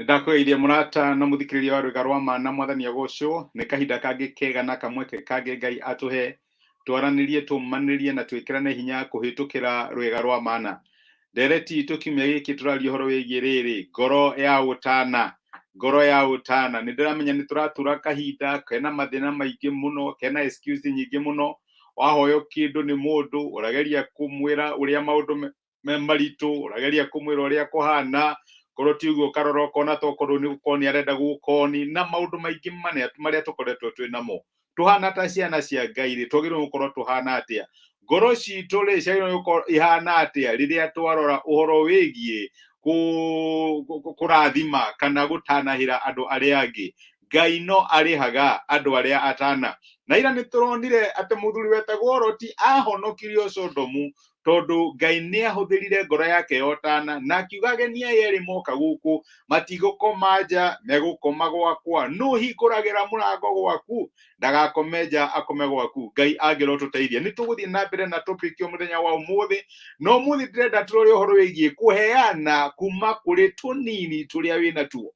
Nĩndakũgeithia mũrata na mũthikĩrĩria wa rwĩga rwa ma na mwathani agocwo. Nĩ kahinda kangĩ kega na kamweke kangĩ Ngai atũhe twaranĩrie, tũmanĩrie na twĩkĩrane hinya kũhĩtũkĩra rwĩga rwa mana. Ndereti itũ kiumia gĩkĩ tũraria ũhoro wĩgiĩ rĩrĩ, ngoro ya ũtana. Ngoro ya ũtana. Nĩ ndĩramenya nĩ tũratura kahinda kena mathĩna maingĩ mũno, kena excuse nyingĩ mũno. Wahoywo kĩndũ nĩ mũndũ, ũrageria kũmwĩra ũrĩa maũndũ me maritũ, ũrageria kũmwĩra ũrĩa kũhana, korwo ti ũguo ũkarora ũkona tokorwo nĩ gũkorwo nĩ arenda gũkoni na maũndũ maingĩ marĩa tũkoretwo twĩ namo. Tũhana ta ciana cia Ngai rĩ, twagĩrĩirwo gũkorwo tũhana atĩa? Ngoro citũ rĩ, ciagĩrĩirwo gũkorwo ihana atĩa rĩrĩa twarora ũhoro wĩgiĩ kũrathima kana gũtanahĩra andũ arĩa angĩ? Ngai no arĩhaga andũ arĩa atana. Na ira nĩ tũronire atĩ mũthuri wetagwo Loti ahonokirio Sodomu tondũ Ngai nĩ ahũthĩrire ngoro yake ya ũtana na akiuga ageni aya erĩ moka gũkũ matigũkoma nja, megũkoma gwakwa. Nũ hingũragĩra mũrango gwaku? Ndagakome nja, akome gwaku. Ngai angĩrotũteithia. Nĩ tũgũthiĩ na mbere na topic ya mũthenya wa ũmũthĩ, na ũmũthĩ ndĩrenda tũrore ũhoro wĩgiĩ kũheana kuma kũrĩ tũnini tũrĩa wĩnatuo.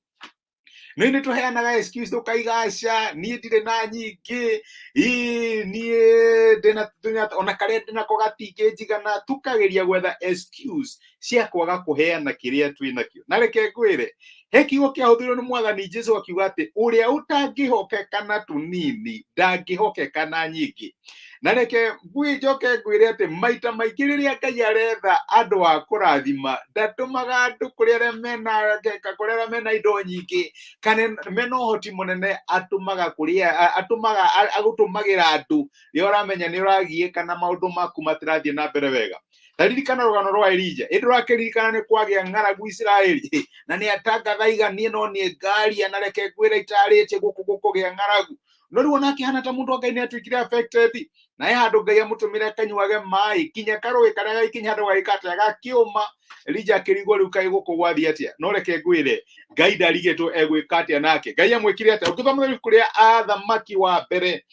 Nĩ nĩ tũheanaga excuse tũkaiga aca niĩ ndirĩ na nyingĩ, ĩĩ niĩ ndĩna ona karĩa ndĩnako gatingĩnjigana, tũkageria gwetha excuse cia kwaga kũheana kĩrĩa twĩ nakĩo. Na reke ngwĩre, he kiugo kĩahũthĩrirwo nĩ mwathani Jesu akiuga atĩ ũrĩa ũtangĩhokeka na tũnini ndangĩhokeka na nyingĩ. Na reke njoke ngwĩre atĩ maita maingĩ rĩrĩa Ngai aretha andũ a kũrathima, ndatũmaga andũ kũrĩ arĩa mena kũrĩ arĩa mena indo nyingĩ kana mena ũhoti mũnene, atũmaga kũrĩ atũmaga agũtũmagĩra andũ rĩrĩa ũramenya nĩ ũragiĩka na maũndũ maku matirathiĩ na mbere wega. Ta ririkana rũgano rwa Elija, ĩndĩ ũrakĩririkana nĩ kwagĩa ng'aragu Isiraeli na nĩ atangatha iga niĩ no niĩ ngaria na reke ngwĩre itarĩtie gũkũ gũkũgĩa ng'aragu. No rĩu ona akĩhana ta mũndũ wa Ngai nĩ atuĩkire affected, na he handũ Ngai amũtũmire akanyuage maĩ kinya karũĩ karĩa gagĩkinya handũ gagĩka atĩa, gakĩũma. Elija akĩrigwo rĩu kaĩ gũkũ gwathiĩ atĩa. No reke ngwĩre, Ngai ndarigĩtwo egwĩka atĩa nake. Ngai amwĩkire atĩa? Ũngĩthoma ibuku rĩa Athamaki wa mbere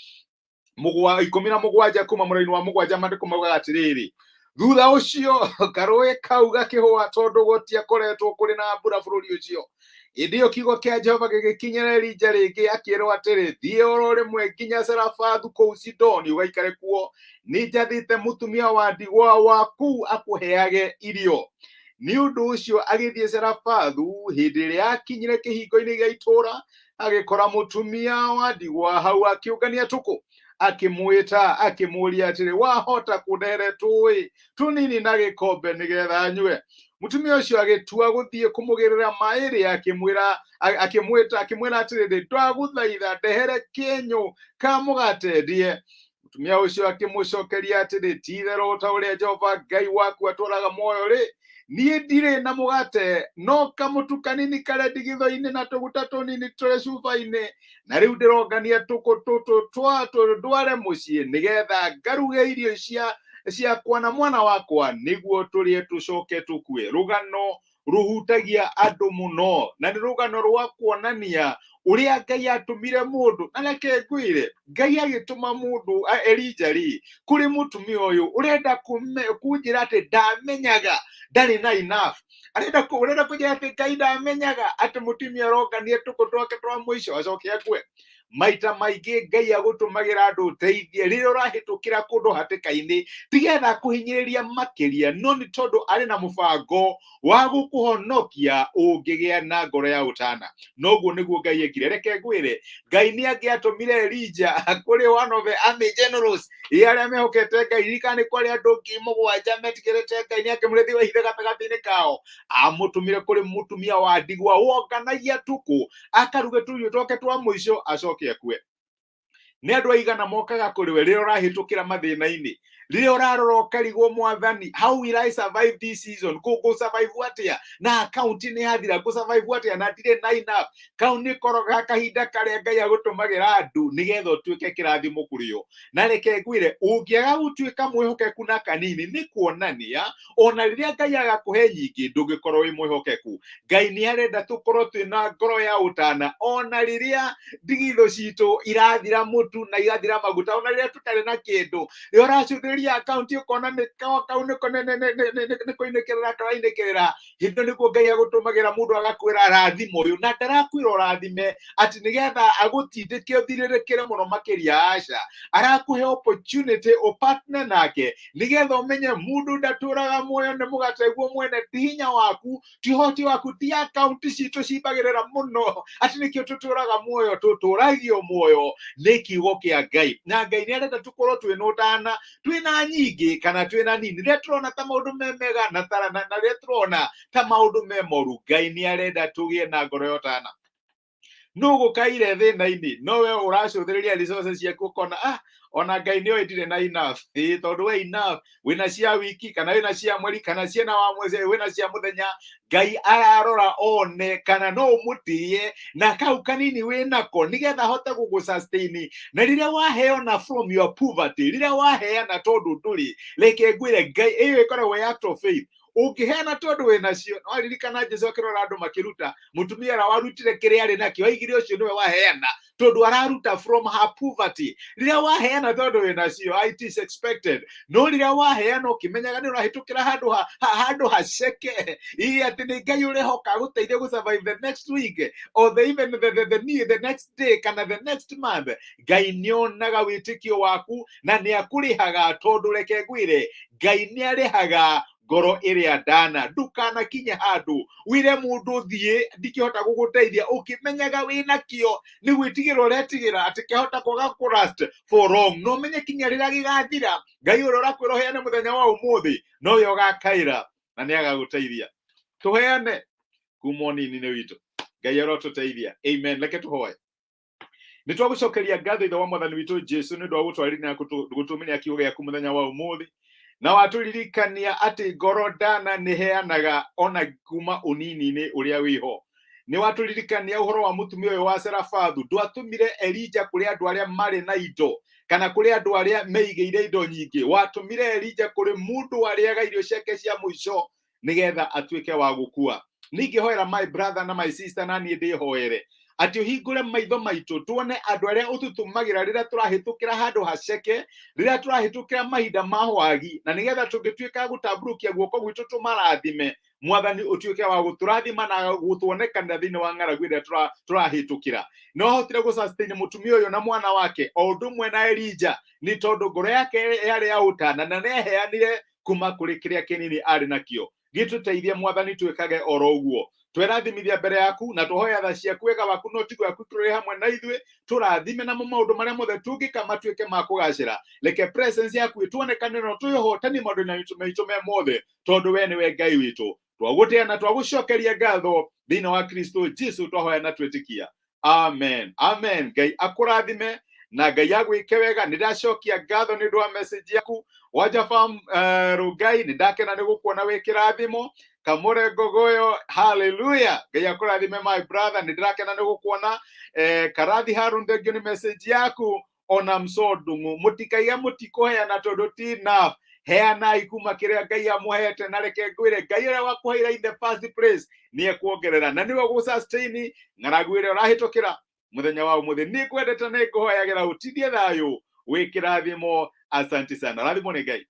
17 kuma mũraini wa 7, maandĩko maugaga atĩrĩrĩ, thutha ũcio karũĩ kau gakĩhũa tondũ gũtiakoretwo kũrĩ na mbura bũrũri ũcio. Hĩndĩ ĩyo kiugo kĩa Jehova gĩgĩkinyĩra Elija rĩngĩ, akĩĩrwo atĩrĩ, thiĩ oro rĩmwe nginya Zarafathu kũu Sidoni ũgaikare kuo, nĩnjathĩte mũtumia wa ndigwa wa kũu akũheage irio. Nĩ ũndũ ũcio agĩthiĩ Zarafathu. Hĩndĩ ĩrĩa aakinyire kĩhingo-inĩ gĩa itũũra, agĩkora mũtumia wa ndigwa hau akĩũngania tũkũ. Akĩmwĩta akĩmũũria atĩrĩ, wahota kũndehere tũũĩ tũnini na gĩkombe nĩgetha nyue? Mũtumia ũcio agĩtua gũthiĩ kũmũgĩrĩra maĩ rĩ, akĩmwĩra akĩmwĩta akĩmwĩra atĩrĩrĩ, ndagũthaitha ndehere kĩenyũ ka mũgate ndĩe. Mũtumia ũcio akĩmũcokeria atĩrĩ, ti-itherũ ta ũrĩa Jehova Ngai waku atũũraga muoyo rĩ, niĩ ndirĩ na mũgate no kamũtu kanini karĩa ndigithũ-inĩ na tũguta tũnini tũrĩ cuba-inĩ, na rĩu ndĩrongania tũkũ tũtũ twa ndware mũciĩ nĩgetha ngaruge irio ciakwa na mwana wakwa nĩguo tũrĩe tũcoke tũkue. Rũgano rũhutagia andũ mũno na nĩ rũgano rwa kuonania ũrĩa Ngai atũmire mũndũ. Na reke ngwĩre, Ngai agĩtũma mũndũ Elija rĩ kũrĩ mũtumia ũyũ ũrenda kũnjĩra atĩ ndamenyaga ndarĩ na enough. Arenda ũrenda kũnjĩra atĩ Ngai ndamenyaga atĩ mũtumia arongania tũkũ twake twa mũico acoke akue. Maita maingĩ Ngai agũtũmagĩra andũ ũteithie rĩrĩa ũrahĩtũkĩra kũndũ hatĩka-inĩ, tigetha kũhinyĩrĩria makĩria, no nĩ tondũ arĩ na mũbango wa gũkũhonokia ũngĩgĩa na ngoro ya ũtana. Noguo nĩguo Ngai ekire. Reke ngwĩre, Ngai nĩ angĩatũmire Elija kũrĩ one of the army generals, ĩ arĩa mehokete Ngai. Ririkana nĩ kwarĩ andũ 7,000 metigĩrĩte Ngai, nĩ akĩmũrĩthi wa ithe gatagatĩ-inĩ kao. Amũtũmire kũrĩ mũtumia wa ndigwa wonganagia tũkũ akaruge tũirio twake twa mũico acoke akue. Nĩ andũ aigana mokaga kũrĩ we rĩrĩa ũrahĩtũkĩra mathĩna-inĩ, rĩrĩa ũrarora ũkarigwo, mwathani, how will I survive this season? Ngũ survive atĩa na account nĩ yathira? Ngũ survive atĩa na ndirĩ na enough? Kau nĩ koroga kahinda karĩa Ngai agũtũmagĩra andũ nĩgetha ũtuĩke kĩrathimo kũrĩ o. Na reke ngwĩre, ũngĩaga gũtuĩka mwĩhokeku na kanini, nĩ kuonania ona rĩrĩa Ngai agakũhe nyingĩ ndũngĩkorwo wĩ mwĩhokeku. Ngai nĩ arenda tũkorwo twĩna ngoro ya ũtana ona rĩrĩa ndigithũ citũ irathira mũtu na igathira maguta, ona rĩrĩa tũtarĩ na kĩndũ. Rĩrĩa ũracũthĩrĩria Ũracũthĩrĩria akaunti ũkona nĩ kau nĩko nĩ kũinĩkĩrĩra karainĩkĩrĩra. Hĩndĩ ĩyo nĩguo Ngai agũtũmagĩra mũndũ agakwĩra rathima ũyũ, na ndarakwĩra ũrathime atĩ nĩgetha agũtindĩke ũthirĩrĩkĩre mũno makĩria. Aca, arakũhe opportunity ũpartner nake nĩgetha ũmenye mũndũ ndatũraga muoyo nĩ mũgate guo mwene. Ti hinya waku, ti ũhoti waku, ti akaunti citũ cimbagĩrĩra mũno atĩ nĩkĩo tũtũraga muoyo. Tũtũragio muoyo nĩ kiugo kĩa Ngai, na Ngai nĩ arenda tũkorwo twĩna ũtana, twĩna nyingĩ kana twĩna nini, rĩrĩa tũrona ta maũndũ me mega na rĩrĩa tũrona ta maũndũ me moru. Ngai nĩ arenda tũgĩe na ngoro ya ũtana. Nũ gũkaire thĩna-inĩ, no we ũracũthĩrĩria resources ciaku ũkona, ah, ona Ngai nĩ oĩ ndirĩ na enough. Ĩĩ, tondũ we enough wĩna cia wiki kana wĩna cia mweri kana ciĩna wa mwezi, wĩna cia mũthenya. Ngai ararora one kana no ũmũtĩe na kau kanini wĩnako nĩgetha ahote gũgũ sustain. Na rĩrĩa waheana from your poverty, rĩrĩa waheana tondũ ndũrĩ, reke ngwĩre, Ngai ĩyo ĩkoragwo ĩ act of faith. Ũngĩheana tondũ wĩ nacio, no ririkana Jesu akĩrora andũ makĩruta, mũtumia ũrĩa warutire kĩrĩa arĩ nakĩo, aigire ũcio nĩwe waheana tondũ araruta from her poverty. Rĩrĩa waheana tondũ wĩ nacio, it is expected. No rĩrĩa waheana ũkĩmenyaga nĩ ũrahĩtũkĩra handũ haceke, ii atĩ nĩ Ngai ũrehoka agũteithie gũ survive the next week or the even the next day kana the next month, Ngai nĩonaga wĩtĩkio waku na nĩ akũrĩhaga, tondũ reke ngwĩre, Ngai nĩ arĩhaga ngoro ĩrĩa ndana. Ndũkanakinye handũ wĩre mũndũ thiĩ, ndikĩhota gũgũteithia, ũkĩmenyaga wĩnakĩo. Nĩ gwĩtigĩra ũretigĩra atĩ kĩahota kwaga kũ for long. No menye kinya rĩrĩa gĩgathira, Ngai ũrĩa ũrakwĩra ũheane mũthenya wa ũmũthĩ nowe ũgakaĩra na nĩ agagũteithia. Tũheane kuma ũnini-inĩ witũ. Ngai arotũteithia. Amen. Reke tũhoe. Nĩ twagũcokeria ngatho, Ithe wa Mwathani witũ Jesu, nĩ ũndũ wa gũtwarĩria na gũtũmĩria kiugo gĩaku mũthenya wa ũmũthĩ, na watũririkania atĩ ngoro ndana nĩ heanaga ona kuma ũnini-inĩ ũrĩa wĩho. Nĩ watũririkania ũhoro wa mũtumia ũyũ wa Serafathu. Ndwatũmire Elija kũrĩ andũ arĩa marĩ na indo kana kũrĩ andũ arĩa meigĩire indo nyingĩ. Watũmire Elija kũrĩ mũndũ warĩaga irio ciake cia mũico nĩgetha atuĩke wa gũkua. Ningĩhoera my brother na my sister, na niĩ ndĩhoere atĩ ũhingũre maitho maitũ tuone andũ arĩa ũtũtũmagĩra rĩrĩa tũrahĩtũkĩra handũ haceke, rĩrĩa tũrahĩtũkĩra mahinda ma wagi, na nĩgetha tũngĩtuĩka gũtambũrũkia guoko gwitũ tũmarathime, Mwathani, ũtuĩke wa gũtũrathima na gũtuonekanĩra thĩinĩ wa ng'aragu ĩrĩa tũrahĩtũkĩra. No ahotire gũ sustain mũtumia ũyũ na mwana wake o ũndũ ũmwe na Elija nĩ tondũ ngoro yake yarĩ ya ũtana na nĩaheanire kuma kũrĩ kĩrĩa kĩnini arĩ nakĩo. Gĩtũteithie, Mwathani, twĩkage oro ũguo. Twerathimithia mbere yaku na tũhoya tha ciaku, wega waku na ũtugi waku tũrĩ hamwe na ithuĩ. Tũrathime namo maũndũ marĩa mothe tũngĩka matuĩke ma kũgacĩra. Reke presence yaku ĩtuonekane na tũĩhotanie maũndũ-inĩ maitũ me mothe, tondũ we nĩwe Ngai witũ. Twagũtĩa na twagũcokeria ngatho thĩinĩ wa Kristo Jesu twahoya na twĩtĩkia. Amen, amen. Ngai akũrathime na Ngai agwĩke wega. Nĩ ndacokia ngatho nĩ ũndũ wa message yaku, Wanja Farm Rũngai. Nĩ ndakena nĩ gũkuona wĩ kĩrathimo. Kamũre Ngogoyo, haleluya, Ngai akũrathime, my brother. Nĩ ndĩrakena nĩ gũkuona. Karathi Harun, thank you nĩ message yaku. Ona msondung'u, mũtikaiga mũtikũheana tondũ ti enough. Heanai kuma kĩrĩa Ngai amũhete, na reke ngwĩre, Ngai ũrĩa wakũheire in the first place nĩ ekuongerera na nĩwe ũgũ sustain ng'aragu ĩrĩa ũrahĩtũkĩra mũthenya wa ũmũthĩ. Nĩ ngwendete, nĩ ngũhoyagĩra ũtindie thayũ, wĩ kĩrathimo. Asante sana, rathimwo nĩ Ngai.